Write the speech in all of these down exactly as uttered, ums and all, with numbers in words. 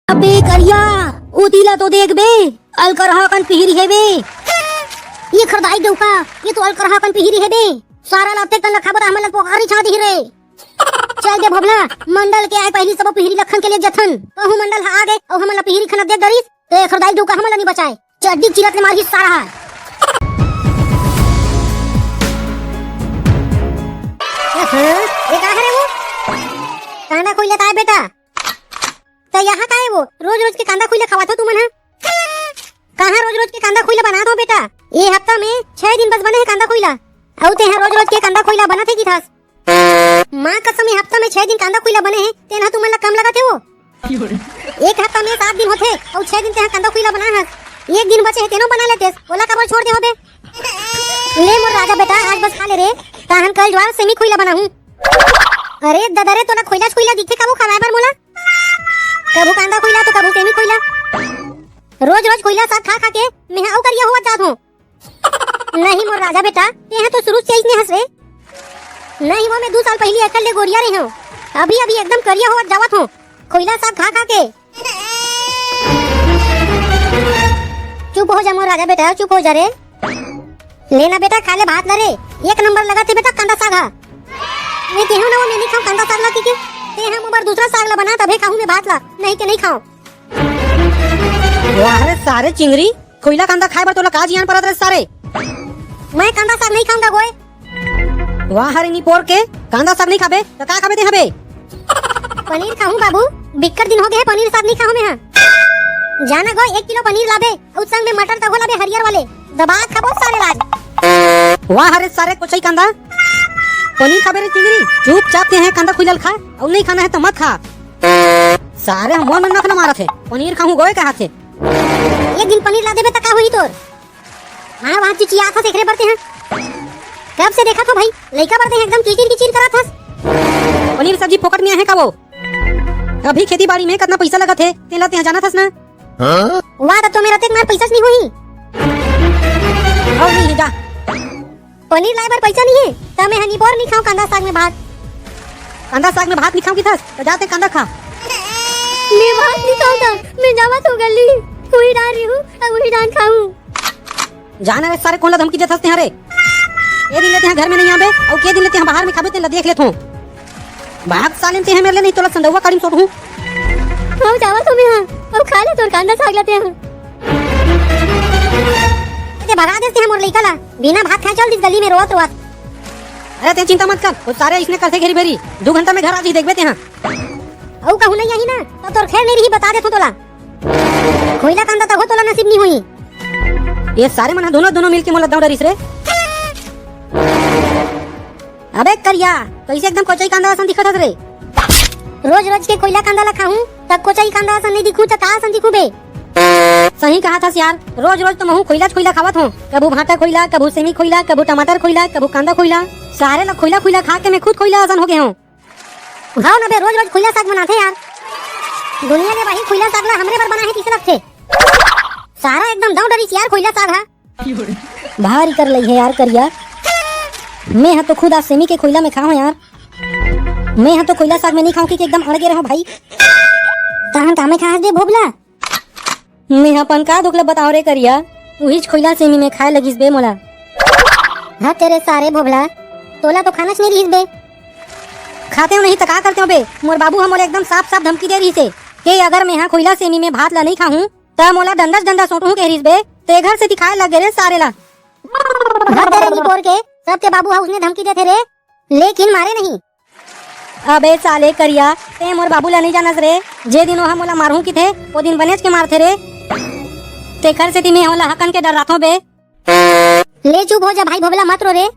अबे करिया, ओती ला तो देख बे, अलकरहा कन पिहिरी हे बे। ये खरदाई डउका, ये तो अलकरहा कन पिहिरी हे बे। सारा ला अतेक कन ला खाबो त हमन ला पोखरी छा दिही रे। चल दे भोभला, मंडल के आय पहिली सबो पिहिरी लखन के ले जथन। कहूं मंडल ह आ गे अउ हमन ला पिहिरी खाना देख डरिस, ते खरदाई डउका हमन ला नी बचाय। चड्डी चिरत ले मारही सारा ह। अहं, ये का हरे वो? कांदा खोई लेत आय बेटा। त यहाँ का हे वो? रोज रोज के कांदा खोई ला खवाथो तुमन ह। कहाँ रोज रोज के कांदा खोई ला बनात हो बेटा? ये हफ्ता में छह दिन बस बने हे कांदा खोई ला। अउ ते ह रोज रोज के कांदा खोई ला बनात हे किथस। माँ कसम, ये हफ्ता में छह दिन कांदा खोई ला बने हे, तेन ह तुमन ला कम लगत हे वो। एक हफ्ता में सात दिन होथे, अउ छह दिन ते ह कांदा खोई ला बना हस। एक दिन बचे हे, तेनो बना लेतेस, ओला काबर छोड़ दे होबे? ले मोर राजा बेटा, आज बस खा ले रे, ताहन कल ज्वार सेमी खोई ला बनाहूं। अरे ददा रे, तोला खोई ला छोई ला दिखथे का वो खवाए बर मोला? कभू कांदा खोई ला तो कभू सेमी खोई ला। रोज रोज खोई ला साग खा खा के मेहा अउ करिया होवत जात हों। नहीं मोर राजा बेटा, तेहा तो शुरू से अइसने हस रे। नहीं वो, मैं दू साल पहिली एकर ले गोरिया रहे हों, अभी अभी एकदम करिया होवत जावत हों, खोई ला साग खा खा के। चुप हो जा मोर राजा बेटा, चुप हो जा रे। ले ना बेटा, खा ले भात ला रे, एक नंबर लगत हे बेटा कांदा साग हा। मैं केहूं ना वो, मैं नहीं खाऊं कांदा साग ला, ठीक है? ते हम ऊपर दूसरा साग ला बना, तभे खाऊं मैं भात ला, नहीं ते नहीं खाऊं। वाह रे सारे चिंगरी, खोइला कांदा खाए बर तोला का जियान परत रे सारे? मैं कांदा साग नहीं खाऊंगा गोय। वाह रे निपोर के, कांदा साग नहीं खाबे त का खाबे ते हबे? पनीर खाहूं बाबू, बिक्कट दिन हो गए हे पनीर साग नहीं खाहूं मैं हा। जाना गोय, एक किलो पनीर लाबे, अउ संग में मटर तको लाबे हरियर वाले, दबा खाबो सारे राज। वाह रे सारे कोचई कांदा, पनीर खाबे रे चिंगरी, चुपचाप ते हे कांदा खुलल खा, अउ नहीं खाना हे त मत खा। सारे ह मोर मन नखना मारत हे, पनीर खाहूं गोय कहत हे। एक दिन पनीर ला देबे त का होही तोर? हाँ, वहाँ चिचियात हस एकरे बर ते ह। कब से देखत हों भाई, लइका बर ते ह एकदम किचिर किचिर करत हस। पनीर सब्जी फोकट में आहे का वो? अभी खेती बाड़ी में कतना पइसा लगत हे, तेला ते ह जानत हस ना? हाँ? वाह, तब तो मेर अतेक मार पइसा नहीं होही। अउ नहीं हे, जा। पनीर लाए बर पइसा नहीं हे, त मैं ह निपोर नहीं खाऊं कांदा साग में भात। कांदा साग में भात नहीं खाऊं किथस, त जा ते कांदा खा। मैं भात नहीं खाऊंगा, मैं जावत हों गली, उही डान रही हूँ, अब उही डान खाऊं। जाना रे सारे, कोन ला धमकी देथस ते ह रे? ए दिन ले ते ह घर में नहीं आबे, अउ के दिन ले ते ह बाहर में खाबे, तेला देख लेथों। भाग साले ते ह मेर ले, नहीं तोला संदउवा काड़ी में सोटहूं। अउ जावत हों मैं हा, अउ खा ले तोर कांदा साग ला ते ह। ते भगा देस ते ह मोर लइका ला, बिना भात खाए चल दिस गली में रोवत रोवत। अरे ते चिंता मत कर, वो सारे इसने करथे घेरी बेरी, दू घंटा में घर आ जी देखबे ते ह। अउ कहूं नहीं आही ना, त तोर खैर नहीं रही, बता देथों तोला। खोइला कांदा तको तोला नसीब नहीं होही। ये सारे मन ह दोनों, दोनों मिलके मोला दौड़ डरिस रे। अबे करिया, कइसे एकदम कोचई कांदा असन दिखत हस रे? रोज रोज के खोइला कांदा ला खाहूं, त कोचई कांदा असन नहीं दिखूं, त का असन दिखूं बे? सही कहत हस यार, रोज रोज तो महूं खोइला खोइला खावत हों, कभू भांटा खोइला, कभू सेमी खोइला, कभू टमाटर खोइला, कभू कांदा खोइला, सारे ला खोइला खोइला खा के मैं खुद खोइला असन हो गए हों। घाव न बे, रोज रोज खुइला साग बनाथे यार। दुनिया में वही खुइला साग ला हमरे बर बना हे, किसे लगथे? सारा एकदम दौड़ डरिस यार खुइला साग हा। भारी कर लई हे यार करिया। मैं हा तो खुद आज सेमी के खुइला में खाहूं यार। मैं हा तो खुइला साग में नहीं खाहूं कि एकदम अड़गे रहो भाई। तहन का में खाहस दे भोभला? मैं अपन का दुख ल बताओं रे करिया, उहीच खोइला सेमी में खाए लगिस बे मोला। हाँ तेरे सारे भोभला, तोला तो खाना च नहीं रहिस बे। खाते हो नहीं त का करते हो बे? मोर बाबू ह मोला एकदम साफ साफ धमकी दे रहिस हे के अगर मैं हा खोइला सेमी में भात ला नहीं खाहूं त मोला डंडा च डंडा सोटहूं कह रहिस बे। ते घर से दिखाए लग गे रे सारे ला। हाँ तेरे निपोर के, सब ते बाबू ह उसने धमकी देथे रे, लेकिन मारे नहीं। अबे साले करिया, ते मोर बाबू ला नहीं जानस रे। जे दिन ओहा मोला मारहूं किथे, ओ दिन बनेच के मारथे रे। तेखर सेती मैं ओला हकन के डर्राथों बे। ले चुप हो जा भाई भोभला, मत रो रे।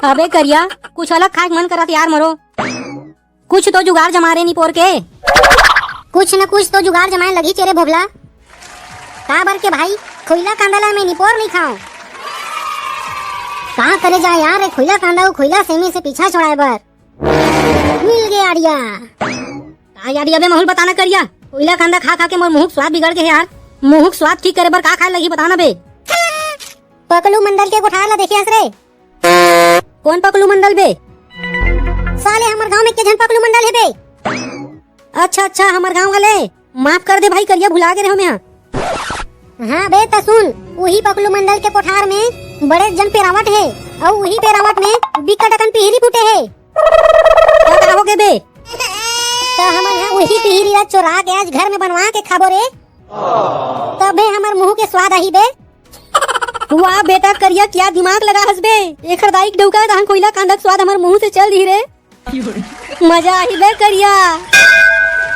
अबे करिया, कुछ अलग खाए के मन करत यार मोरो। कुछ तो जुगाड़ जमा रे निपोर के। कुछ न कुछ तो जुगाड़ जमाए लगही चेरे भोभला। काबर के भाई, खोइला कांदा ला मैं निपोर नहीं खाऊं। का करे जाए यार, ए खोइला कांदा अउ खोइला सेमी से पीछा छुड़ाए बर। मिल गे आड़िया। का आड़िया बे, महूं ल बताना करिया। खोइला कांदा खा खा के मोर मुहूं के स्वाद बिगड़ गे हे यार। मुहूं के स्वाद ठीक करे बर का खाए लगही बताना बे। पकलू मंडल के कोठार ला देखे हस रे? कोन पकलू मंडल बे? साले हमर गांव में के झन पकलू मंडल हे बे? अच्छा अच्छा, हमर गांव वाले। माफ कर दे भाई करिया, भुला गे रेहेंव मैं। हाँ बे, त सुन, उही पकलू मंडल के कोठार में बड़े जन पेरावट हे, अउ उही पेरावट में बिकट अकन पिहरी फूटे हे। त का हो गे बे? त हमन ह उही पिहरी ला चोरा के आज घर में बनवा के खाबो रे, तभे हमर मुंह के स्वाद आही बे। वाह बेटा करिया, क्या दिमाग लगा हस बे। एखर दाई के डउका धान कोइला कांदा के स्वाद हमर मुंह से चल दिही रे। मजा आही बे करिया।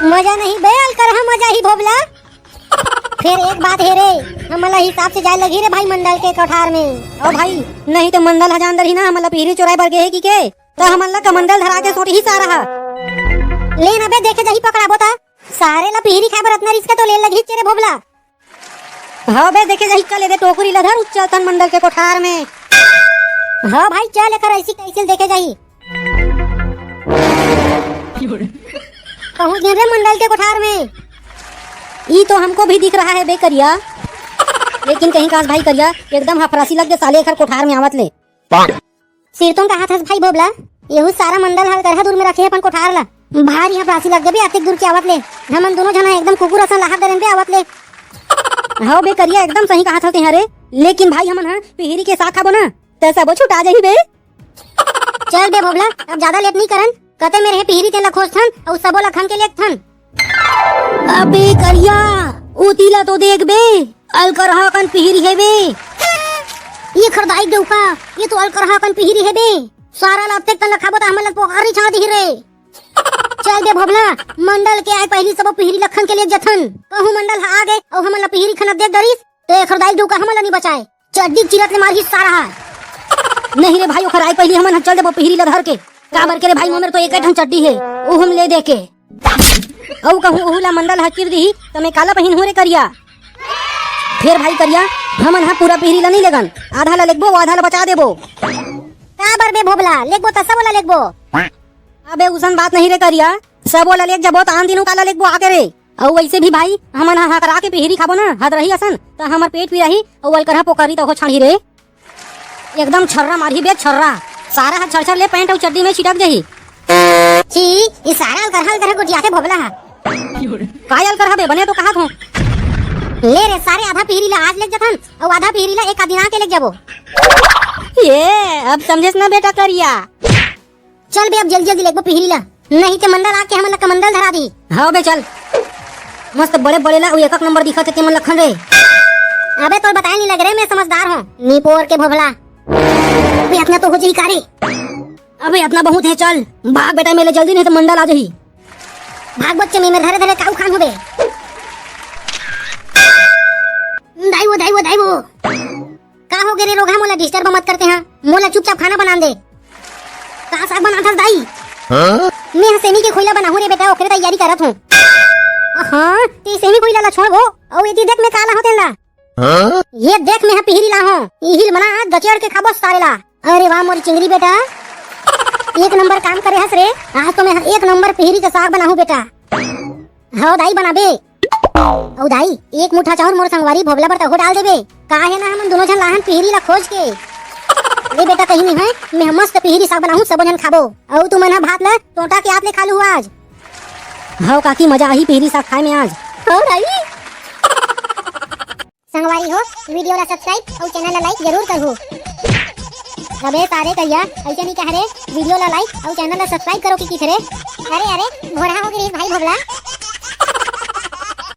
मजा नहीं बे अलकरहा, मजा ही भोभला। फेर एक बात हे रे, हमन ला हिसाब से जाए लगही रे भाई मंडल के कोठार में। ओ भाई, नहीं त मंडल ह जान डरही ना, हमन ला पिहरी चोराए बर गे हे कहिके, त हमन ला कमंडल धरा के सोटही सारा ह। ले ना बे, देखे जाही पकड़ाबो त। सारे ला पिहरी खाए बर अतना रिस्क तो ले लगही रे भोभला। हव बे, देखे जाही, चल एदे टोकरी ला धर, चलथन मंडल के कोठार में। हव भाई, चल एकर ऐसी कैसे देखे जाही। पहुंच गेन रे मंडल के कोठार में। ई तो हमको भी दिख रहा है बे करिया, लेकिन कहीं कास भाई करिया, एकदम हफरासी लग गे साले एकर कोठार में आवत ले। सिरतों का हाथ हस भाई भोभला, एहू सारा मंडल हल करहा दूर में रखे अपन कोठार ला। भारी हफरासी लग गे बे, अतेक दूर के आवत ले। हमन दोनों झना एकदम कुकुर असन लाहक डरेन बे आवत ले। हव बे करिया, एकदम सही कहा था तेहा रे। लेकिन भाई हमन ह पिहरी के साग खाबो ना, त सबो छुटा जाही बे। चल बे भोभला, अब ज्यादा लेट नहीं करन। कते में रहे पिहरी तेन ला खोजथन, अउ सबो ला खन के लेगथन। अबे करिया, ओती ला तो देख बे, अलकरहा कन पिहरी हे बे। ये खरदाई डउका, ये तो अलकरहा कन पिहरी हे बे। सारा ला अतेक तन ला खाबो त हमन ला पोखरी छा दिही रे। चल बे भोभला, मंडल के आए पहिली सबो पिहरी ला खन के ले जथन। कहूं मंडल ह आ गे अउ हमन ला पिहरी खनत देख डरिस, त ये खरदाई डउका हमन ला नी बचाए। चड्डी चिरत ले मारही सारा ह। नहीं रे भाई, ओखर आए पहिली हमन ह चल देबो पिहरी ला धर के। काबर के रे भाई, मोमेर तो एक ठन चड्डी हे, ओहू हम ले दे के। अउ कहूं ओहू ला मंडल ह चिर दिही, त मैं काला पहिनहूं रे करिया। फेर भाई करिया, हमन ह पूरा पिहरी ला नहीं लेगन, आधा ला लेगबो, अउ आधा ला बचा देबो। काबर बे भोभला, लेगबो त सबो ला लेगबो। अबे उसन बात नहीं रे करिया, सबो ला लेग जबो त आन दिनों काला लेगबो आके रे। अउ वैसे भी भाई, हमन ह हकरा के पिहरी खाबो ना, हदरही असन, त हमर पेट पिराही, अउ अलकरहा पोकरी त हो छाड़ही रे। एकदम छर्रा मारही बे छर्रा, सारा ह छरछर ले पैंट अउ चड्डी में छिटक जाही। छी, ई सारा अलकरहा अलकरहा गोठियाथे भोभला ह। काय अलकरहा बे, बने तो कहात हों। ले रे सारे, आधा पिहरी ला आज लेग जथन, अउ आधा पिहरी ला एक आध दिन आके लेग जाबो। ये, अब समझेस ना बेटा करिया। चल बे, अब जल्दी जल्दी लेगबो पिहरी ला, नहीं ते मंडल आके हमन ला कमंडल धरा दी। हव बे चल। मस्त बड़े बड़े ला, अउ एक एक नंबर दिखत हे ते मन लखन रे। अबे तोर बताए नहीं लग रे, मैं समझदार हों। निपोर के भोभला। अबे अतना तो हो जाही का रे। अबे अतना बहुत हे, चल भाग बेटा, मेले जल्दी नहीं तो मंडल आ जाही। भाग बच्चे में, मैं धरे धरे काऊ खान हो बे। दाई वो, दाई वो, दाई वो। का हो गे रे रोगहा, मोला डिस्टर्ब मत करते हैं, मोला चुपचाप खाना बनान दे। का साग बनाथस दाई? हाँ? मैं ह सेमी के खोइला बनाहूं रे बेटा, ओकरे तैयारी करत हूं। हाँ, ते सेमी खोइला ला छोड़ वो, अउ एती देख मैं का लाहूं तेन ला। हाँ? ये देख मैं ह पिहरी लाहूं, इही ल बना, आज गचेड़ के खाबो सारे ला। अरे वाह मोर चिंगरी बेटा, एक नंबर काम करे हस रे, आज तो मैं ह एक नंबर पिहरी के साग बनाहूं बेटा। हव दाई बनाबे। अउ दाई, एक मुठा चाउर मोर संगवारी भोभला बर तहू डाल देबे। का हे ना, हमन दोनों झन लाहन पिहरी ला खोज के। ले बेटा, कहीं नहीं है, मैं मस्त पिहरी साग बनाहूं, सबो झन खाबो। अउ तुमन ह भात ला टोटा के आत ले खा लू आज। हव काकी, मजा आही पिहरी साग खाए में आज। हव दाई। संगवारी हो, वीडियो ला सब्सक्राइब अउ चैनल ला लाइक जरूर करहू। अबे सारे करिया, ऐसे नहीं कह रे, वीडियो ला लाइक अउ चैनल ला सब्सक्राइब करो कि किथे रे। अरे अरे, घोड़ा हो गे रे भाई भोभला।